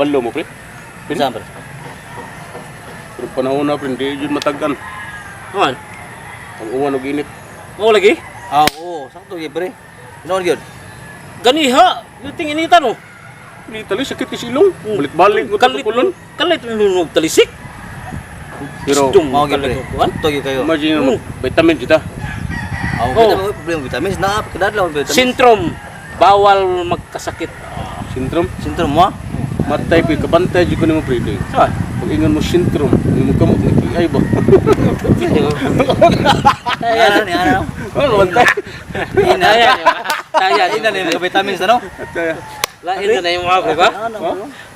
Kabalo mo, pre. Saan, pre? Pero panahon na, pre, hindi yun matagan. Man. Ang uwan og init. Mo lagi? Ah, oo, sakto gyud, pre. Noon gyud. Ganiha, yuting initan oh. Hindi tali, sakit kasi ilong. Balik-balik mo Kalit, tayo kulon. kalit lunog talisik. Pero, Dum, Mao gyud, kalit pre. kuan. Sakto gyud kayo. imagine mo, vitamin kita. Ah, Oh. oh. Problema vitamins na kadadlaw ang vitamins. Syndrome, bawal magkasakit. Syndrome. Sintrom mo? Ah? Matay, pre, kabantay, di ko nimo, pre. Kay Saan? pag ingon mo syndrome, hindi mo kamot, ay ba? Ano ni ano? Ano, bantay? Ina. Taya, taya. Ina ni mga vitamins ano? Atay. Lain na na yung mga pre ba? Ano?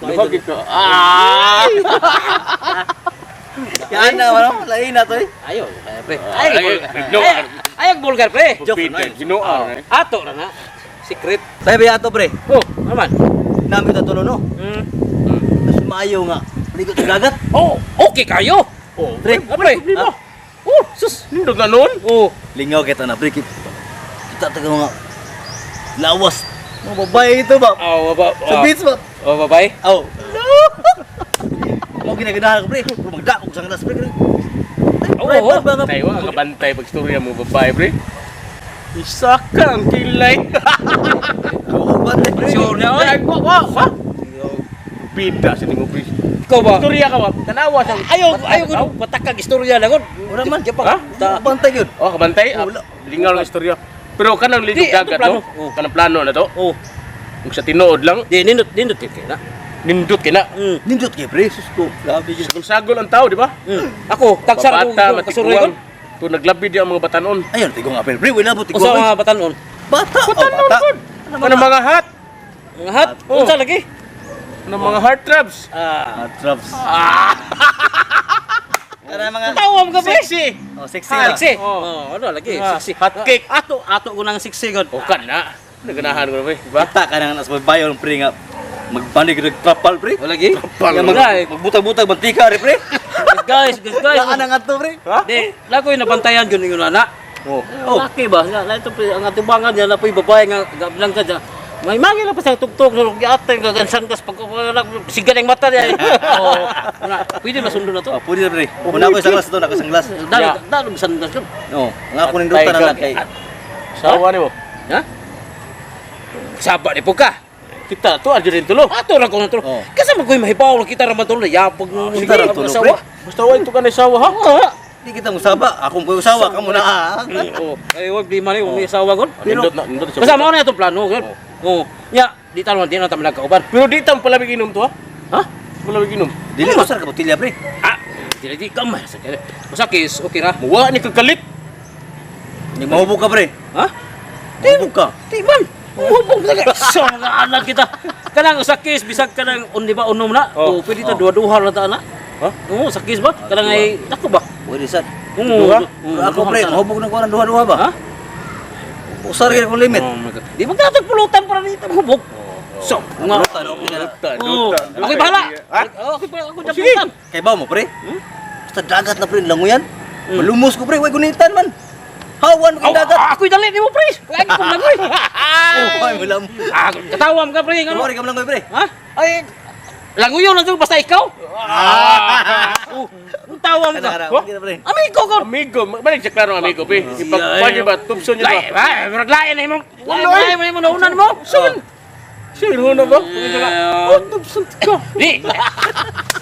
Nabagit ka. Ah! Yan na ano? Lain na to eh. Ayo, kaya pre. Ay, Ay, no. ay, ay, ang bulgar pre. Joke, Peter, no? Ginoa. Eh. Ato na na. Secret. Tayo ba ato, pre? Oh, naman. Nami ta tulo no. Mas maayo nga. Ligo sa dagat. Oh, okay kayo. Oh, Pre, Ah, pre. Problema. Oh, sus. Nindot na noon. Oh, Lingaw kita na, pre. Kita taga mga lawas. Mga babae ito ba? oh, ba, Sa beach ba? Oh, babae. Oh. No! Mo ginaganahan ko, pre. Pero magdakog sa ngalas, pre. Ay, Oo, pre, oo. ba nga? Tayo, ang kabantay pag istorya mo, babae, pre. Isa ka ang kilay. Oo, bantay, pre. Sure na, oy. Ay, wa, wa, wa. Bida sa nimo, pre. Ikaw ba? Istorya ka ba? Tanawa sa... Ayaw, ayaw ko patakag istorya lang. Wala man. Ha? Ta bantay yun. Oh, kabantay? Ah, Wala. lingaw lang istorya. Pero kanang Di, ligog ato dagat, plano. no? Oh. Kanang plano na to. Oh, Kung sa tinuod lang, di nindot nindot kay na. nindot kina. Nindot kay pre, sus ko. Grabe yun. Sagol-sagol ang tao, di ba? Ako, tagsar ko Babata, kasuroy ko. matiguang. To naglabi di ang mga batanon. Ayun, tigong apel, pre. Wala mo tigong. Usa mga batanon. Bata. Oh, Batanon, bata. pod. Ano mga hat? Mga hat. Oh. Unsa lagi? Ano mga heart throbs? Ah. Ah, traps. Kana mga Tawa mo ka pre. Sexy. Oh, sexy. na. Sexy. Oh. Oh, ano lagi? Ah, Sexy. hot cake. Ato ato ko nang sexy god. O kan na. Naganahan ko na, pre. Di ba? Bata ka nang nas babae ang pre nga magpanig nagtrapal, pre. Wala lagi? Trapal. Nga Wala eh. magbutag-butag mantika re, pre. Guys, guys, guys. Laan ang ato, pre. Ha? Di, lagoy nabantayan gyud ninyo na. Oh. Oh. Laki ba? Nga, ito pre, ang atibangan niya na po'y babae nga gabilang ka dyan. May mangi na pa sa tugtog na giate nga gansan kas pag siga ng mata niya. Oh, na, pwede ba sundo na to? Oh, pwede na, pre. Una ko isang glass to, nako isang glass. Dalo, Yeah. dalo sandas yun. Oh, ang ako ning ruta na lang kay. Sawa ni mo. Ha? Saba ni po ka. Kita to adyo rin tulo. Ato ra ko na tulo. Oh. Kasi man ko'y mahibaw lang kita ra man tulo yapag mo. Kita ra tulo, pre. Basta wa ito ka na sawa ha. Oo. Di kita musaba, akong ko usawa kamo na. Ah. Oo. Ay, wag di man ni asawa gud. Nindot na, nindot sa. Basta mao na itong plano gud. Oo. Nya, di tanong di na ta malagkauban. Pero di tang palamig inom to ha. Ha? Palamig inom. Dili ko sar ka botilya, pre. Ah, dili di gamay sa kaya. Basta kis okay ra. Muwa ni kagalit. Ni mahubog ka, pre. Ha? Mahubog ka. Di man. Hubog na ka. So mga anak kita. Kanang sa kis bisag kanang undi ba unom na. Oh. Oh, pwede ta Oh. duha-duha ra ta na. Ha? Oo, sa kis ba? Kanang ay dako ba? Pwede sad. Oo. Duha? Oo, Pero ako, pre, duha. mahubog na ko ng duha-duha ba? Ha? Usar gyud akong limit. Oh my God. Di magdatag pulutan para dito hubog. So, nga. Ruta na okay na. Duta, Oo. duta. Ako'y bahala. Ha? Oo, ako'y bahala. Ako Oh, sige. pulutan. Kay ba mo, pre? Basta dagat na, pre, languyan. Malumos ko, pre, way gunitan man. Hawan mo Aw, kay dagat. ako'y dali nimo, pre. Ay, ko langoy. Oh, ay, wala mo. Ah, katawam ka, pre. Ngano? Sorry ka langoy, pre. Ha? Ay, langoy na to basta ikaw. Oh, ang tawam ka. Kana, kana, kita, pre. Amigo ko. Amigo, balik siya klaro amigo, pre. Ipagpanya ba tubso niya ba? Lain, ba? Murag lain na imong. Lain na imong naunan mo. Saan? Sino na ba? Oh, tubso ka. Di.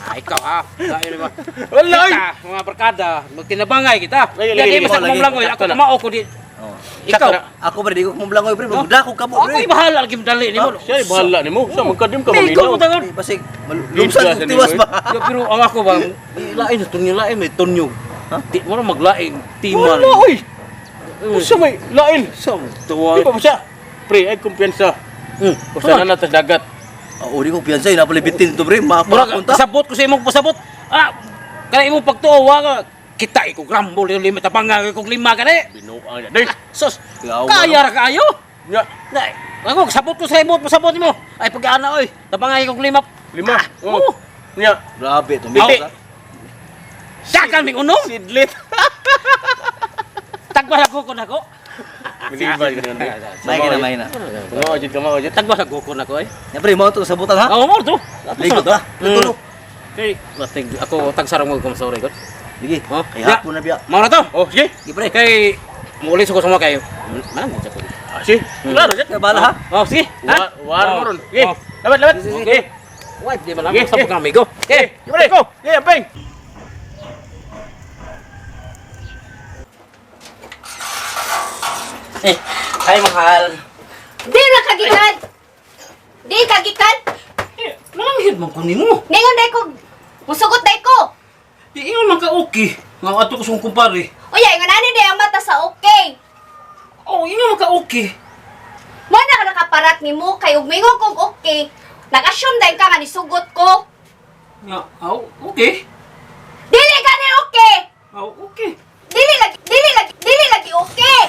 Ah, ikaw ha. Lain ba? Wala oy. Kita, mga barkada, magtinabangay kita. Lagi, Di lagi, di basta lagi. kumamlangoy, ako Sakto na. kumao ko di. Oh. Ikaw. na. Ako, pre, di ko kumablangoy, pre. Magdakog ka mo, Ako'y pre. bahala lagi dali nimo. Siya ay bahala nimo. Sa magkadim ka Amigo ko maminaw. tangon. Pre, Basig, lumsan Dito, kong tiwas ba? Ya, pero ang ako ba, lain na tunyo lain may tunyo. Ha? Di mo na maglain timan. Wala oy. Usa may lain. Sa tuwa. Di pa ba siya? Pre, ay kumpiyansa. Basta na nata sa dagat. Oo, di ko piyansa, napalibitin to, pre. Murag Mapapunta. pasabot ko sa imong pasabot. Ah, kana imong pagtuo wa ka kita iko grambol yung lima tabanga ko lima kani. Binuang niya. Day. Sus, Yawa, kaya ra kaayo. Nya. Nay, ako sabot ko sa imo, pasabot nimo. Ay pag ana oy, tabanga ko lima. Lima. Ah, Oh. oo. Nya. Grabe, to. Biti. Dakan mig unom. Sidlit. Tagba ako ko nako. Biliban ka nun, pre. May na, may na. Mao jud ka, mao jud. Tagwa sa gukon ako eh. Ya pre, mao to sabutan ha. Oo, mo to. Ligo ta. Tulo. Kay, bating ako tagsarang mo kung sorry god. Sige. Oh, Kay hapon na biya. Mao na to. Oh, sige. Sige pre. Kay muuli sa ko sa mga kayo. Manang mo sa ko. Ah, sige. Klaro jud. Kay bala ha. Oh, sige. Ha? War mo ron. Sige. Oh. Labat, labat. Okay. Why di man Sige, lang sa sige. pag amigo. Okay, pre. Go. Sige, amping. Eh, ay mahal. Di ra kagikan. Di kagikan. Eh, Mananghid man ko nimo. Ningon day ko. Musugot day ko. Di ingon man ka okay. Nga ato ko sa akong kumpare. Uya, ingon ani day ang mata sa okay. Oh, ingon man ka okay. Mo na ka nakaparat nimo kay ug mingon kong okay. Nag-assume day ka nga nisugot ko. Nga, aw, okay. Dili gani okay. Aw, okay. Dili lagi, dili lagi, dili lagi okay.